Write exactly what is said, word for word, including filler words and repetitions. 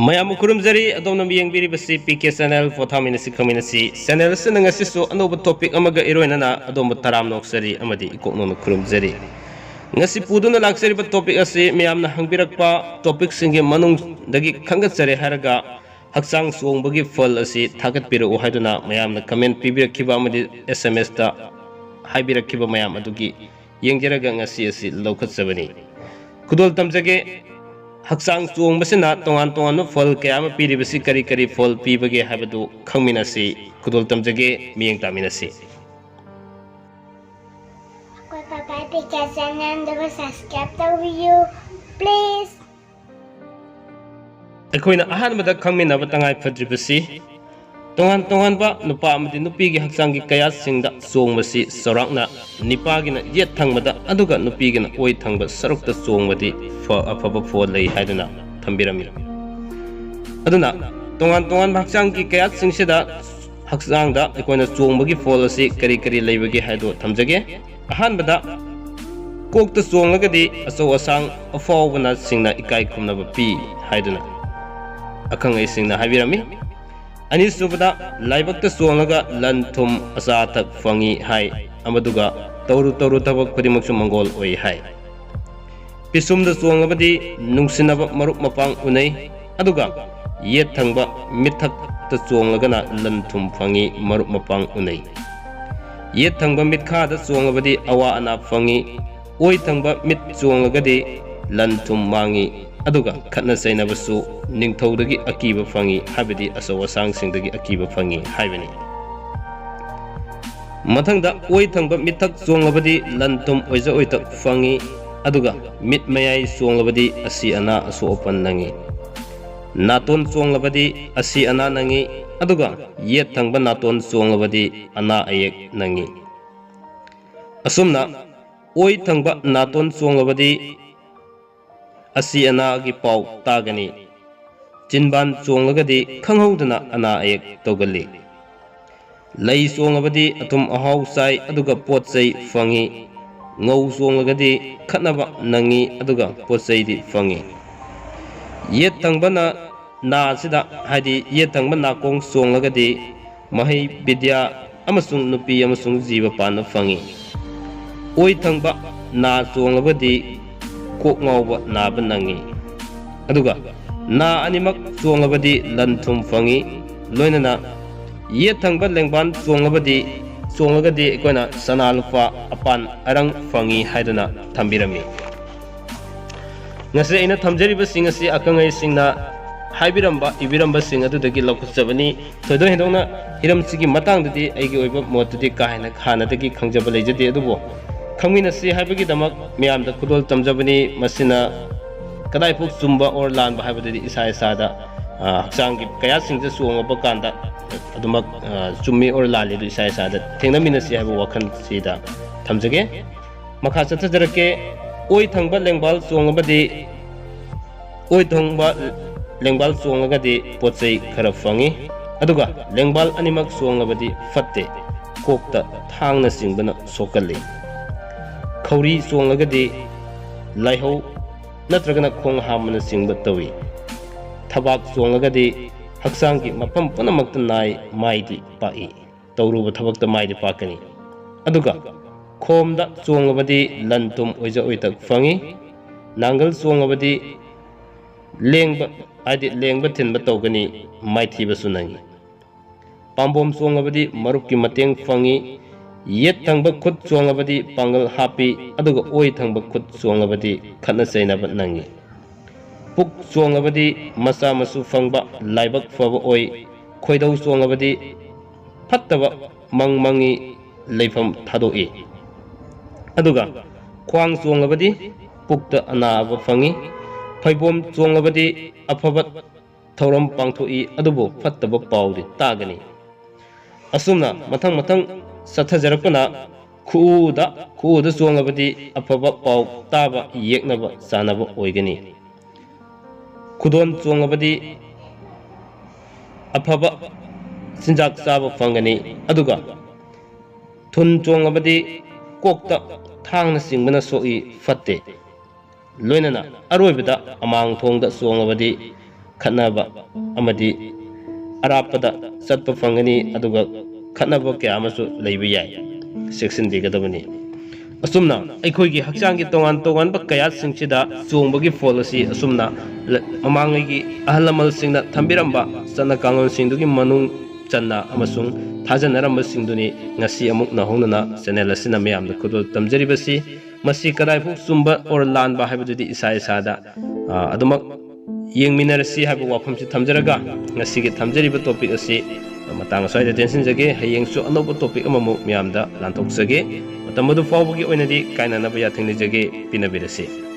ꯃꯌꯥꯝꯕꯨ ꯈꯨꯔꯨꯝꯖꯔꯤ꯫ ꯑꯗꯣꯝꯅ ꯌꯦꯡꯕꯤꯔꯤꯕꯁꯤ P K channel, ꯄꯣꯊꯥꯃꯤꯟꯅꯁꯤ ꯈꯪꯃꯤꯟꯅꯁꯤ꯫ Channel ꯑꯁꯤꯅ ꯉꯁꯤꯁꯨ ꯑꯅꯧꯕ ꯇꯣꯄꯤꯛ ꯑꯃꯒ ꯏꯔꯣꯏꯅꯅ ꯑꯗꯣꯝꯕꯨ ꯇꯔꯥꯝꯅ ꯑꯣꯛꯆꯔꯤ ꯑꯃꯗꯤ ꯏꯀꯣꯛꯅꯧꯅ ꯈꯨꯔꯨꯝꯖꯔꯤ꯫ ꯉꯁꯤ ꯄꯨꯗꯨꯅ ꯂꯥꯛꯆꯔꯤꯕ ꯇꯣꯄꯤꯛ ꯑꯁꯤ ꯃꯌꯥꯝꯅ ꯍꯪꯕꯤꯔꯛꯄ ꯇꯣꯄꯤꯛꯁꯤꯡꯒꯤ ꯃꯅꯨꯡꯗꯒꯤ ꯈꯟꯒꯠꯆꯔꯦ ꯍꯥꯏꯔꯒ ꯍꯛꯆꯥꯡ ꯆꯣꯡꯕꯒꯤ ꯐꯜ ꯑꯁꯤ ꯊꯥꯒꯠꯄꯤꯔꯛꯎ ꯍꯥꯏꯗꯨꯅ ꯃꯌꯥꯝꯅ ꯀꯃꯦꯟ ꯄꯤꯕꯤꯔꯛꯈꯤꯕ ꯑꯃꯗꯤ ꯑꯦꯁ ꯑꯦꯝ ꯑꯦꯁꯇ ꯍꯥꯏꯕꯤꯔꯛꯈꯤꯕ ꯃꯌꯥꯝ ꯑꯗꯨꯒꯤ ꯌꯦꯡꯖꯔꯒ ꯉꯁꯤ ꯑꯁꯤ ꯂꯧꯈꯠꯆꯕꯅꯤ꯫ ꯈꯨꯗꯣꯜ ꯇꯝꯖꯒꯦ꯫ ꯍꯛꯆꯥꯡ ꯆꯣꯡꯕꯁꯤꯅ ꯇꯣꯉꯥꯟ ꯇꯣꯉꯥꯟꯕ ꯐꯜ ꯀꯌꯥ ꯑꯃ ꯄꯤꯔꯤꯕꯁꯤ ꯀꯔꯤ ꯀꯔꯤ ꯐꯜ ꯄꯤꯕꯒꯦ ꯍꯥꯏꯕꯗꯨ ꯈꯪꯃꯤꯟꯅꯁꯤ꯫ ꯈꯨꯗꯣꯜ ꯇꯝꯖꯒꯦ, ꯃꯤꯠꯌꯦꯡ ꯇꯥꯃꯤꯟꯅꯁꯤ꯫ ꯑꯩꯈꯣꯏ ꯄꯥꯄꯥ ꯄꯤ ꯀꯦ ꯆꯦꯅꯦꯜꯗꯨꯕꯨ ꯁꯕꯁꯀ꯭ꯔꯥꯏꯕ ꯇꯧꯕꯤꯌꯨ, ꯄ꯭ꯂꯤꯖ꯫ ꯑꯩꯈꯣꯏꯅ ꯑꯍꯥꯟꯕꯗ ꯈꯪꯃꯤꯟꯅꯕ ꯇꯉꯥꯏ ꯐꯗ꯭ꯔꯤꯕꯁꯤ ꯇꯣꯉꯥꯟ ꯇꯣꯉꯥꯟꯕ ꯅꯨꯄꯥ ꯑꯃꯗꯤ ꯅꯨꯄꯤꯒꯤ ꯍꯛꯆꯥꯡꯒꯤ ꯀꯌꯥꯠꯁꯤꯡꯗ ꯆꯣꯡꯕꯁꯤ ꯆꯥꯎꯔꯥꯛꯅ ꯅꯤꯄꯥꯒꯤꯅ ꯌꯦꯠ ꯊꯪꯕꯗ ꯑꯗꯨꯒ ꯅꯨꯄꯤꯒꯤꯅ ꯑꯣꯏ ꯊꯪꯕ ꯁꯔꯨꯛꯇ ꯆꯣꯡꯕꯗꯤ ꯐ-, ꯑꯐꯕ ꯐꯣꯜ ꯂꯩ ꯍꯥꯏꯗꯨꯅ ꯊꯝꯕꯤꯔꯝꯃꯤ꯫ ꯑꯗꯨꯅ ꯇꯣꯉꯥꯟ ꯇꯣꯉꯥꯟꯕ ꯍꯛꯆꯥꯡꯒꯤ ꯀꯌꯥꯠꯁꯤꯡꯁꯤꯗ ꯍꯛꯆꯥꯡꯗ ꯑꯩꯈꯣꯏꯅ ꯆꯣꯡꯕꯒꯤ ꯐꯣꯜ ꯑꯁꯤ ꯀꯔꯤ ꯀꯔꯤ ꯂꯩꯕꯒꯦ ꯍꯥꯏꯗꯨ ꯊꯝꯖꯒꯦ꯫ ꯑꯍꯥꯟꯕꯗ ꯀꯣꯛꯇ ꯆꯣꯡꯂꯒꯗꯤ ꯑꯆꯧ ꯑꯁꯥꯡ ꯑꯐꯥꯎꯕꯅꯁꯤꯡꯅ ꯏꯀꯥꯏ ꯈꯨꯝꯅꯕ ꯄꯤ ꯍꯥꯏꯗꯨꯅ ꯑꯈꯪ ꯑꯍꯩꯁꯤꯡꯅ ꯍꯥꯏꯕꯤꯔꯝꯃꯤ꯫ ꯑꯅꯤꯁꯨꯕꯗ ꯂꯥꯏꯕꯛꯇ ꯆꯣꯡꯂꯒ ꯂꯟ ꯊꯨꯝ ꯑꯆꯥ ꯑꯊꯛ ꯐꯪꯏ ꯍꯥꯏ, ꯑꯃꯗꯨꯒ ꯇꯧꯔꯨ ꯇꯧꯔꯨ ꯊꯕꯛ ꯈꯨꯗꯤꯡꯃꯛꯁꯨ ꯃꯪꯒꯣꯜ ꯑꯣꯏ ꯍꯥꯏ꯫ ꯄꯤꯁꯨꯝꯗ ꯆꯣꯡꯂꯕꯗꯤ ꯅꯨꯡꯁꯤꯅꯕ ꯃꯔꯨꯞ ꯃꯄꯥꯡ ꯎꯅꯩ, ꯑꯗꯨꯒ ꯌꯦꯠ ꯊꯪꯕ ꯃꯤꯠꯊꯛꯇ ꯆꯣꯡꯂꯒꯅ ꯂꯟ ꯊꯨꯝ ꯐꯪꯏ, ꯃꯔꯨꯞ ꯃꯄꯥꯡ ꯎꯅꯩ꯫ ꯌꯦꯠ ꯊꯪꯕ ꯃꯤꯠꯈꯥꯗ ꯆꯣꯡꯂꯕꯗꯤ ꯑꯋꯥ ꯑꯅꯥ ꯐꯪꯏ, ꯑꯣꯏ ꯊꯪꯕ ꯃꯤꯠ ꯆꯣꯡꯂꯒꯗꯤ ꯂꯟ ꯊꯨꯝ ꯃꯥꯡꯏ, ꯑꯗꯨꯒ ꯈꯠꯅ ꯆꯩꯅꯕꯁꯨ ꯅꯤꯡꯊꯧꯗꯒꯤ ꯑꯀꯤꯕ ꯐꯪꯏ, ꯍꯥꯏꯕꯗꯤ ꯑꯆꯧ ꯑꯁꯥꯡꯁꯤꯡꯗꯒꯤ ꯑꯀꯤꯕ ꯐꯪꯏ ꯍꯥꯏꯕꯅꯤ꯫ ꯃꯊꯪꯗ ꯑꯣꯏ ꯊꯪꯕ ꯃꯤꯠꯊꯛ ꯆꯣꯡꯂꯕꯗꯤ ꯂꯟ ꯊꯨꯝ ꯑꯣꯏꯖ ꯑꯣꯏꯊꯛ ꯐꯪꯏ, ꯑꯗꯨꯒ ꯃꯤꯠ ꯃꯌꯥꯏ ꯆꯣꯡꯂꯕꯗꯤ ꯑꯁꯤ ꯑꯅꯥ ꯑꯁꯣꯛ ꯑꯄꯟ ꯅꯪꯏ꯫ ꯅꯥꯇꯣꯟ ꯆꯣꯡꯂꯕꯗꯤ ꯑꯁꯤ ꯑꯅꯥ ꯅꯪꯏ, ꯑꯗꯨꯒ ꯌꯦꯠ ꯊꯪꯕ ꯅꯥꯇꯣꯟ ꯆꯣꯡꯂꯕꯗꯤ ꯑꯅꯥ ꯑꯌꯦꯛ ꯅꯪꯏ꯫ ꯑꯁꯨꯝꯅ ꯑꯣꯏ ꯊꯪꯕ ꯅꯥꯇꯣꯟ ꯆꯣꯡꯂꯕꯗꯤ ꯑꯁꯤ ꯑꯅꯥꯒꯤ ꯄꯥꯎ ꯇꯥꯒꯅꯤ꯫ ꯆꯤꯟꯕꯥꯟ ꯆꯣꯡꯂꯒꯗꯤ ꯈꯪꯍꯧꯗꯅ ꯑꯅꯥ ꯑꯌꯦꯛ ꯇꯧꯒꯜꯂꯤ꯫ ꯂꯩ ꯆꯣꯡꯂꯕꯗꯤ ꯑꯊꯨꯝ ꯑꯍꯥꯎ ꯆꯥꯏ, ꯑꯗꯨꯒ ꯄꯣꯠ ꯆꯩ ꯐꯪꯏ꯫ ꯉꯧ ꯆꯣꯡꯂꯒꯗꯤ ꯈꯠꯅꯕ ꯅꯪꯏ, ꯑꯗꯨꯒ ꯄꯣꯠ ꯆꯩꯗꯤ ꯐꯪꯏ꯫ ꯌꯦꯠ ꯊꯪꯕꯅ ꯅꯥ ꯑꯁꯤꯗ, ꯍꯥꯏꯗꯤ ꯌꯦꯠ ꯊꯪꯕ ꯅꯥꯀꯣꯡ ꯆꯣꯡꯂꯒꯗꯤ ꯃꯍꯩ, ꯕꯤꯗ꯭ꯌꯥ ꯑꯃꯁꯨꯡ ꯅꯨꯄꯤ ꯑꯃꯁꯨꯡ ꯖꯤꯕ ꯄꯥꯟꯕ ꯐꯪꯏ꯫ ꯑꯣꯏ ꯊꯪꯕ ꯅꯥ ꯆꯣꯡꯂꯕꯗꯤ ꯀꯣꯛ ꯉꯥꯎꯕ ꯅꯥꯕ ꯅꯪꯏ꯫ ꯑꯗꯨꯒ ꯅꯥ ꯑꯅꯤꯃꯛ ꯆꯣꯡꯂꯕꯗꯤ ꯂꯟ ꯊꯨꯝ ꯐꯪꯏ꯫ ꯂꯣꯏꯅꯅ ꯌꯦꯠ ꯊꯪꯕ ꯂꯦꯡꯕꯥꯜ ꯆꯣꯡꯂꯕꯗꯤ, ꯆꯣꯡꯂꯒꯗꯤ ꯑꯩꯈꯣꯏꯅ ꯁꯅꯥ ꯂꯨꯄꯥ ꯑꯄꯥꯟ ꯑꯔꯪ ꯐꯪꯏ ꯍꯥꯏꯗꯨꯅ ꯊꯝꯕꯤꯔꯝꯃꯤ꯫ ꯉꯁꯤ ꯑꯩꯅ ꯊꯝꯖꯔꯤꯕꯁꯤꯡ ꯑꯁꯤ ꯑꯈꯪ ꯑꯍꯩꯁꯤꯡꯅ ꯍꯥꯏꯕꯤꯔꯝꯕ, ꯏꯕꯤꯔꯝꯕꯁꯤꯡ ꯑꯗꯨꯗꯒꯤ ꯂꯧꯈꯠꯆꯕꯅꯤ꯫ ꯊꯣꯏꯗꯣꯛ ꯍꯦꯟꯗꯣꯛꯅ ꯍꯤꯔꯝꯁꯤꯒꯤ ꯃꯇꯥꯡꯗꯗꯤ ꯑꯩꯒꯤ ꯑꯣꯏꯕ ꯃꯣꯠꯇꯗꯤ ꯀꯥ ꯍꯦꯟꯅ ꯍꯥꯟꯅꯗꯒꯤ ꯈꯪꯖꯕ ꯂꯩꯖꯗꯦ, ꯑꯗꯨꯕꯨ ꯈꯪꯃꯤꯟꯅꯁꯤ ꯍꯥꯏꯕꯒꯤꯗꯃꯛ ꯃꯌꯥꯝꯗ ꯈꯨꯗꯣꯜ ꯇꯝꯖꯕꯅꯤ꯫ ꯃꯁꯤꯅ ꯀꯗꯥꯏꯐꯥꯎ ꯆꯨꯝꯕ or ꯂꯥꯟꯕ ꯍꯥꯏꯕꯗꯨꯗꯤ ꯏꯁꯥ ꯏꯁꯥꯗ, ꯑ, ꯍꯛꯆꯥꯡꯒꯤ ꯀꯌꯥꯁꯤꯡꯗ ꯆꯣꯡꯉꯕ ꯀꯥꯟꯗ ꯑꯗꯨꯃꯛ, ꯑ, ꯆꯨꯝꯃꯤ or ꯂꯥꯜꯂꯤ ꯑꯗꯨ ꯏꯁꯥ ꯏꯁꯥꯗ ꯊꯦꯡꯅꯃꯤꯟꯅꯁꯤ ꯍꯥꯏꯕ ꯋꯥꯈꯜꯁꯤꯗ ꯊꯝꯖꯒꯦ꯫ ꯃꯈꯥ ꯆꯠꯊꯖꯔꯛꯀꯦ꯫ ꯑꯣꯏ ꯊꯪꯕ ꯂꯦꯡꯕꯥꯜ ꯆꯣꯡꯉꯕꯗꯤ, ꯑꯣꯏ ꯊꯪꯕ ꯂꯦꯡꯕꯥꯜ ꯆꯣꯡꯉꯒꯗꯤ ꯄꯣꯠ ꯆꯩ ꯈꯔ ꯐꯪꯏ, ꯑꯗꯨꯒ ꯂꯦꯡꯕꯥꯜ ꯑꯅꯤꯃꯛ ꯆꯣꯡꯉꯕꯗꯤ ꯐꯠꯇꯦ, ꯀꯣꯛꯇ ꯊꯥꯡꯅꯆꯤꯡꯕꯅ ꯁꯣꯛꯀꯜꯂꯤ꯫ ꯈꯧꯔꯤ ꯆꯣꯡꯂꯒꯗꯤ ꯂꯥꯏꯍꯧ ꯅꯠꯇ꯭ꯔꯒꯅ ꯈꯣꯡ ꯍꯥꯝꯕꯅꯆꯤꯡꯕ ꯇꯧꯏ꯫ ꯊꯕꯥꯛ ꯆꯣꯡꯂꯒꯗꯤ ꯍꯛꯆꯥꯡꯒꯤ ꯃꯐꯝ ꯄꯨꯝꯅꯃꯛꯇ ꯅꯥꯏ, ꯃꯥꯏꯗꯤ ꯄꯥꯛꯏ꯫ ꯇꯧꯔꯨꯕ ꯊꯕꯛꯇ ꯃꯥꯏꯗꯤ ꯄꯥꯛꯀꯅꯤ꯫ ꯑꯗꯨꯒ ꯈꯣꯝꯗ ꯆꯣꯡꯉꯕꯗꯤ ꯂꯟ ꯊꯨꯝ ꯑꯣꯏꯖ ꯑꯣꯏꯊꯛ ꯐꯪꯏ꯫ ꯅꯥꯡꯒꯜ ꯆꯣꯡꯉꯕꯗꯤ ꯂꯦꯡꯕ, ꯍꯥꯏꯗꯤ ꯂꯦꯡꯕ ꯊꯤꯟꯕ ꯇꯧꯒꯅꯤ, ꯃꯥꯏꯊꯤꯕꯁꯨ ꯅꯪꯏ꯫ ꯄꯥꯝꯕꯣꯝ ꯆꯣꯡꯉꯕꯗꯤ ꯃꯔꯨꯞꯀꯤ ꯃꯇꯦꯡ ꯐꯪꯏ꯫ ꯌꯦꯠ ꯊꯪꯕ ꯈꯨꯠ ꯆꯣꯡꯉꯕꯗꯤ ꯄꯥꯡꯒꯜ ꯍꯥꯞꯄꯤ, ꯑꯗꯨꯒ ꯑꯣꯏ ꯊꯪꯕ ꯈꯨꯠ ꯆꯣꯡꯉꯕꯗꯤ ꯈꯠꯅ ꯆꯩꯅꯕ ꯅꯪꯏ꯫ ꯄꯨꯛ ꯆꯣꯡꯉꯕꯗꯤ ꯃꯆꯥ ꯃꯁꯨ ꯐꯪꯕ, ꯂꯥꯏꯕꯛ ꯐꯕ ꯑꯣꯏ꯫ ꯈꯣꯏꯗꯧ ꯆꯣꯡꯉꯕꯗꯤ ꯐꯠꯇꯕ ꯃꯪ ꯃꯪꯉꯤ, ꯂꯩꯐꯝ ꯊꯥꯗꯣꯛꯏ꯫ ꯑꯗꯨꯒ ꯈ꯭ꯋꯥꯡ ꯆꯣꯡꯉꯕꯗꯤ ꯄꯨꯛꯇ ꯑꯅꯥꯕ ꯐꯪꯏ꯫ ꯐꯩꯕꯣꯝ ꯆꯣꯡꯉꯕꯗꯤ ꯑꯐꯕ ꯊꯧꯔꯝ ꯄꯥꯡꯊꯣꯛꯏ, ꯑꯗꯨꯕꯨ ꯐꯠꯇꯕ ꯄꯥꯎꯗꯤ ꯇꯥꯒꯅꯤ꯫ ꯑꯁꯨꯝꯅ ꯃꯊꯪ ꯃꯊꯪ ꯆꯠꯊꯖꯔꯛꯄꯅ ꯈꯨꯎꯗ, ꯈꯨꯎꯗ ꯆꯣꯡꯉꯕꯗꯤ ꯑꯐꯕ ꯄꯥꯎ ꯇꯥꯕ, ꯌꯦꯛꯅꯕ ꯆꯥꯅꯕ ꯑꯣꯏꯒꯅꯤ꯫ ꯈꯨꯗꯣꯟ ꯆꯣꯡꯉꯕꯗꯤ ꯑꯐꯕ ꯆꯤꯟꯖꯥꯛ ꯆꯥꯕ ꯐꯪꯒꯅꯤ, ꯑꯗꯨꯒ ꯊꯨꯟ ꯆꯣꯡꯉꯕꯗꯤ ꯀꯣꯛꯇ ꯊꯥꯡꯅ ꯆꯤꯡꯕꯅ ꯁꯣꯛꯏ, ꯐꯠꯇꯦ꯫ ꯂꯣꯏꯅꯅ ꯑꯔꯣꯏꯕꯗ ꯑꯃꯥꯡ ꯊꯣꯡꯗ ꯆꯣꯡꯉꯕꯗꯤ ꯈꯠꯅꯕ ꯑꯃꯗꯤ ꯑꯔꯥꯞꯄꯗ ꯆꯠꯄ ꯐꯪꯒꯅꯤ, ꯑꯗꯨꯒ ꯈꯠꯅꯕ ꯀꯌꯥ ꯑꯃꯁꯨ ꯂꯩꯕ ꯌꯥꯏ, ꯆꯦꯛꯁꯤꯟꯕꯤꯒꯗꯕꯅꯤ꯫ ꯑꯁꯨꯝꯅ ꯑꯩꯈꯣꯏꯒꯤ ꯍꯛꯆꯥꯡꯒꯤ ꯇꯣꯉꯥꯟ ꯇꯣꯉꯥꯟꯕ ꯀꯌꯥꯠꯁꯤꯡꯁꯤꯗ ꯆꯣꯡꯕꯒꯤ ꯐꯣꯜ ꯑꯁꯤ ꯑꯁꯨꯝꯅ ꯂ-, ꯃꯃꯥꯡꯉꯩꯒꯤ ꯑꯍꯜ ꯂꯃꯟꯁꯤꯡꯅ ꯊꯝꯕꯤꯔꯝꯕ ꯆꯠꯅ ꯀꯥꯡꯂꯣꯟꯁꯤꯡꯗꯨꯒꯤ ꯃꯅꯨꯡ ꯆꯟꯅ ꯑꯃꯁꯨꯡ ꯊꯥꯖꯅꯔꯝꯕꯁꯤꯡꯗꯨꯅꯤ ꯉꯁꯤ ꯑꯃꯨꯛ ꯅꯧꯍꯧꯅꯅ ꯆꯦꯅꯦꯜ ꯑꯁꯤꯅ ꯃꯌꯥꯝꯗ ꯈꯨꯗꯣꯜ ꯇꯝꯖꯔꯤꯕꯁꯤ꯫ ꯃꯁꯤ ꯀꯗꯥꯏꯐꯥꯎ ꯆꯨꯝꯕ or ꯂꯥꯟꯕ ꯍꯥꯏꯕꯗꯨꯗꯤ ꯏꯁꯥ ꯏꯁꯥꯗ, ꯑ, ꯑꯗꯨꯃꯛ ꯌꯦꯡꯃꯤꯟꯅꯔꯁꯤ ꯍꯥꯏꯕ ꯋꯥꯐꯝꯁꯤ ꯊꯝꯖꯔꯒ, ꯉꯁꯤꯒꯤ ꯊꯝꯖꯔꯤꯕ topic ꯑꯁꯤ ꯃꯇꯥꯡ ꯑꯁ꯭ꯋꯥꯏꯗ ꯇꯦꯟꯁꯤꯟꯖꯒꯦ꯫ ꯍꯌꯦꯡꯁꯨ ꯑꯅꯧꯕ topic ꯑꯃꯃꯨꯛ ꯃꯌꯥꯝꯗ ꯂꯥꯟꯊꯣꯛꯆꯒꯦ꯫ ꯃꯇꯝ ꯑꯗꯨ ꯐꯥꯎꯕꯒꯤ ꯑꯣꯏꯅꯗꯤ ꯀꯥꯏꯅꯅꯕ ꯌꯥꯊꯪ ꯅꯤꯖꯒꯦ꯫ ꯄꯤꯅꯕꯤꯔꯁꯤ꯫